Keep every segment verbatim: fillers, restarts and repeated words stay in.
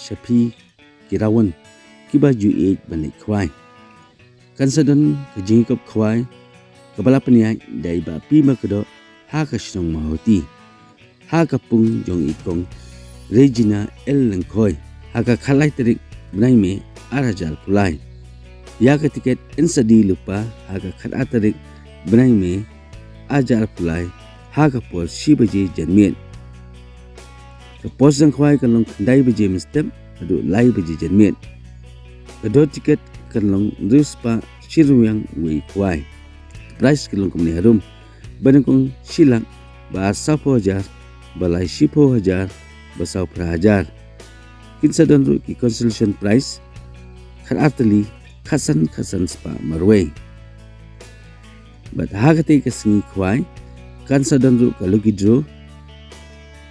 sha phi ki rawon kiba ju ïeit ban leit khwai. Kan sa don ka jingïakop khwai kaba la pynïaid da i Bah P. Makdoh ha ka shnong Mawhati, ha ka pung jong i Kong Regina L. Lyngkhoi, ha ka khatlai tarik bnai May ar hajar arphew lai. Ïa ka tiket yn sa die lypa ha ka khatar tarik bnai May ar hajar arphew lai, ha ka por shi baje janmiet. Ka por sdang khwai kan long khyndai baje mynstep haduh lai baje janmiet. Ka dor tiket kan long hynriew spah shi ryngwiang uwei khwai. Ka prize ki long kumne harum: ba nyngkong shi lak, ba ar sawphew hajar, ba lai shiphew hajar, ba saw phra hajar. Kin sa don ruh ki consolation prize, khatar tylli, khatsan khatsan spah marwei. Bad ha katei ka sngi khwai kan sa don ruh ka lucky draw.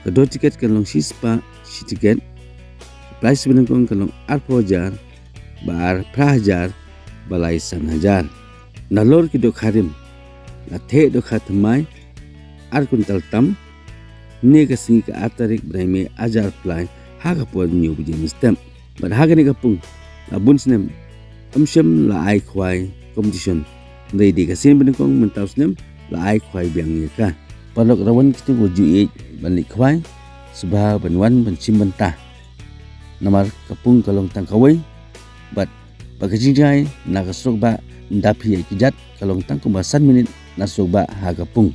Ka dor tiket kan long shi spah shi tiket. Ka prize ba nyngkong kan long arphew hajar, ba ar phra hajar, ba lai san hajar. Nalor ki dohkha rim, la theh dohkha thymmai ar kuntal tam, ne ka sngi ka ar tarik bnai May ar hajar arphew lai, ha ka por hynñiew baje mynstep. Bad ha kane ka pung, la bun snem ym shym la ai khwai competition. Hynrei dei ka sien ba nyngkong mynta u snem la ai khwai biang ïa ka. Paralok, rawon kito kiba ju ïeit ban leit khwai, sngewbha ban wan ban shim bynta, namar ka pung ka long tang kawei. Bad ba ka jingjngai na ka surok bah, ynda phi ïaid kjat, ka long tang kumba san minit na surok bah ha ka pung.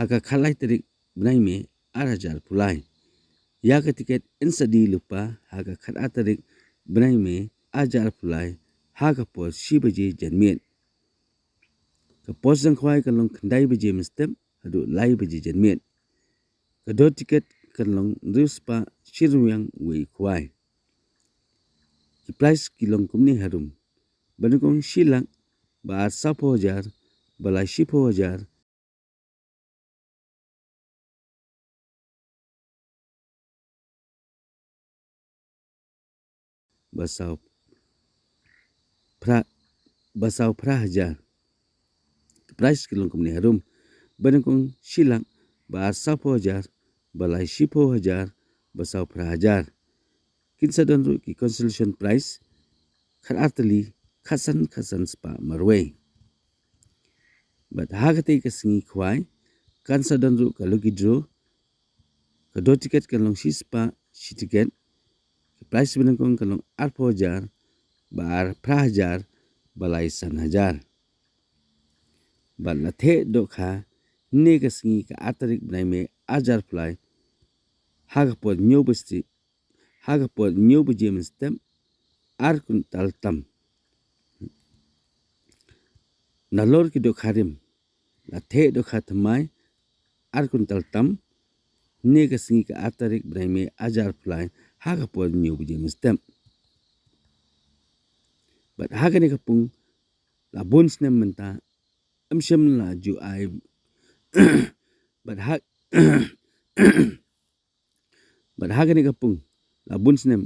Ha ka khatlai tarik bnai May ar hajar arphew lai. Ïa ka tiket yn sa die lypa ha ka khatar tarik bnai May ar hajar arphew lai, ha ka por shi baje janmiet. Ka por sdang khwai kan long khyndai baje mynstep haduh lai baje janmiet. Ka dor tiket kan long hynriew spah shi ryngwiang uwei khwai. Ki prize ki long kumne harum: ba nyngkong shi lak, ba ar sawphew hajar, ba lai shiphew hajar, ba saw phra, ba saw phra hajar. prize ki long kumne harum. Ba nyngkong shi lak, ba ar sawphew hajar, ba lai shiphew hajar, ba saw phra hajar. Kin sa don ruh ki consolation prize, khat ar tylli, khat san, khat san spah marwei. Bad ha katei ka sngi khwai, kan sa don ruh ka lucky draw, ka dor tiket kan long shi spah shi tiket, ka prize ba nyngkong kan long arphew hajar, ba ar phra hajar, ba lai san hajar. Bad la theh dohkha, ne ka sngi ka ar tarik bnai May ar hajar arphew lai, ha ka por hynñiew baje, ha ka por hynñiew baje mynstep, ar kuntal tam. Nalor ki dohkha rim, la theh dohkha thymmai, ar kuntal tam, ne ka sngi ka ar tarik bnai May ar hajar arphew lai, ha ka por hynñiew baje mynstep. Bad ha kane ka pung, la bun snem mynta, ym shym la ju ai, bad ha, bad ha kane ka pung, la bun snem,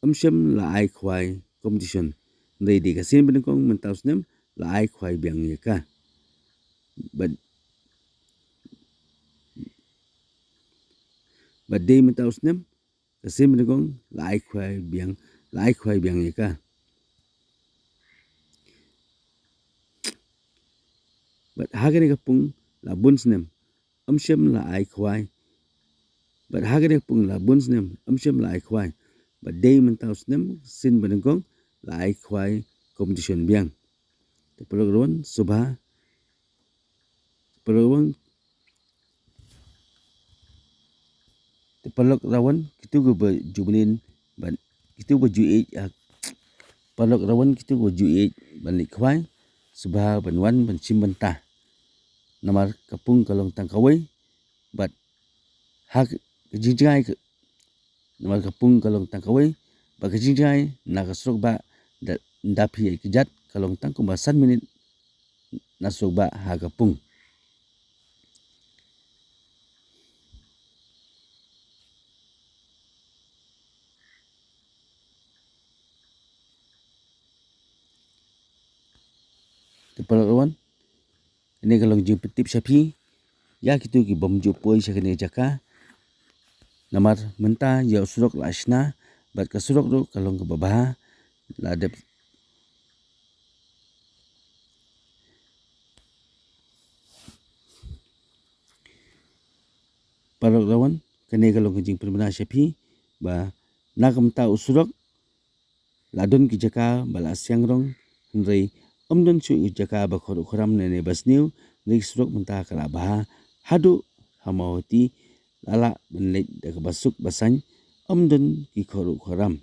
ym shym la ai khwai competition. Hynrei dei ka sien ba nyngkong mynta u snem, la ai khwai biang ïa ka. Bad, bad dei mynta u snem, ka sien ba nyngkong, la ai khwai biang, la ai khwai biang ïa ka. Bad ha kane ka pung, la bun snem, ym shym la ai khwai. Bad ha kane ka pung, la bun snem, ym shym la ai khwai. Bad dei mynta u snem, sien ba nyngkong, la ai khwai competition biang. Te paralok ruh wan, sngewbha. Paralok ruh wan, te paralok ruh wan, kito kiba ju bniah, bad kito ba ju ïeit, ah, paralok ruh wan, kito ba ju ïeit ban leit khwai, sngewbha ban wan, ban shim bynta. Namar ka pung ka long tang kawei, bad ha ka jingjngai ka, namar ka pung ka long tang kawei, bad ka jingjngai na ka surok bah, da, da phi ïa ka jaka ka long tang kumba san minit na surok bah ha ka pung. Te paralok ruh wan, kane ka long jingpyntip sha phi ïa kito ki bym ju poi sha kane ka jaka. Namar mynta ïa u surok la shna, bad ka surok ruh ka long kaba bha, la dep. Paralok ruh wan, kane ka long ka jingpynbna sha phi ba na ka bynta u surok la don ki jaka ba la siang rong, hynrei ym don shuh ki jaka ba khadduh khadram ne ba sniew, hynrei surok mynta ka la bha haduh ha Mawhati, la lah ban leit da kaba suk ba saiñ, ym don ki khadduh khadram.